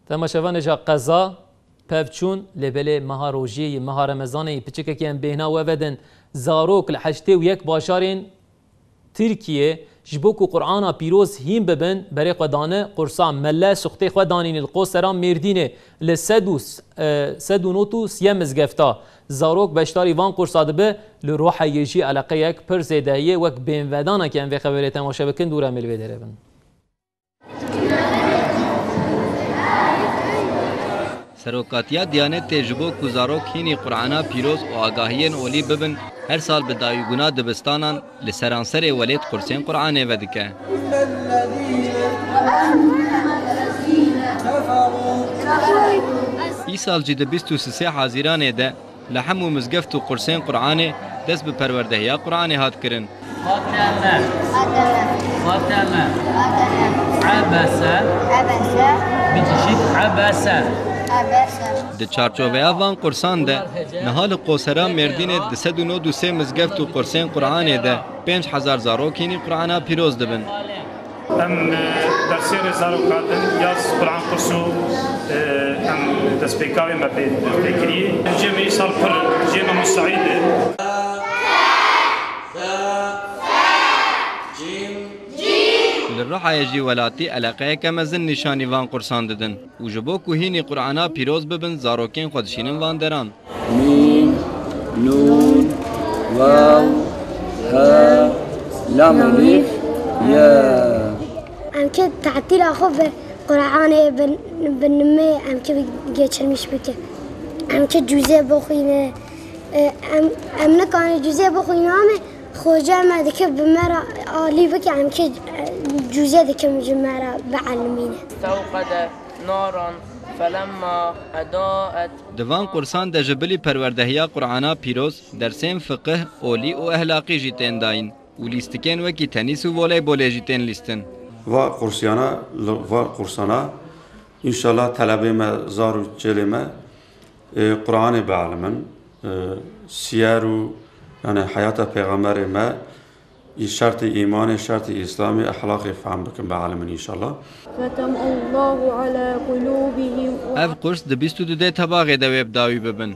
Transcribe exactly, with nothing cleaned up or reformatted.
Temaşevanê ja qeza pevçûn, lê belê meha rojiyê yî, meha Remezanê yî, piçikekî em bêhna we vedin. Zarok li heştê û yek bajarên Tirkiyê ji bo ku Qur'ana pîroz hîn bibin, berê xwe dane qursan. Melle suxtê xwe danîne li Qosera Mêrdînê li sed û, e, sed û nod û sê mizgefta. Zarok beşdarî van qursa dibe, li Roheyê jî eleqeyek pir zêde ye, wek bêhnvedanekê em vê xeberê temaşe bikin, dû re em ê li vê derê bin. Serokatiya Diyanetê ji bo ku zarok hînî Qur'ana pîroz û agahiyên olî bibin, her sal bi dayîbûna dibistanan li seranserê welêt qursên Qur'anê vedike. Îsal jî di bîst û sisê Hazîranê de li hemû mizgeft û qursên Qur'anê dest bi perwerdehiya Qur'anê hat kirin. Fateme. Fateme. Ebese. Bitişik ebese. Di çarçoveya van qursan de, niha li Qosera Mêrdînê di sed û nod û sê mizgeft û qursên Qur'anê de pênc hezar zarok hînî Qur'ana pîroz dibin. Em, e, dersê rê zarok hatin, ya Quran qurs û, e, em destpêka wê me pê, pê kirî. Cihê me îsal pir, cihê me musaîd e. Li Rihayê jî welatî eleqeyeke mezin nîşanî van qursan didin û ji bo ku hînî Qur'ana pîroz bibin, zarokên xwe dişînin van deran. Mîm, nûn, waw, he, lam, elîf, ye. Em ki tatîla xwe bi Qur'anê, bi, bi nimê em ki geçirmiş bike. Em ki cûzê bixwîne. E, em, em nikane cûzê bixwîne, em ê xoca me dike bi me re alî bike, em ki, e, cûzê dikim ji me re bielimîne. استوقد نارا فلما أضاءت. Di van qursan de ji bilî perwerdehiya Qur'ana pîroz, dersên fiqih, olî û ehlaqî jî tên dayîn û lîstikên wekî tenîs û voleybolê jî tên lîstin. Va qursiyana, li va qursana, înşallah telebê me, zar û çêlê me, e, Qur'anê bielimin, e, siyer û, yani, heyata Pêxemberê me, Şertê îmanê, şertê îslamê, ehlaqê fehm bikin, bielimin înşallah. ختم الله على قلوبهم. Ev qurs di bîst û du dê tebaxê de wê bi dawî bibin.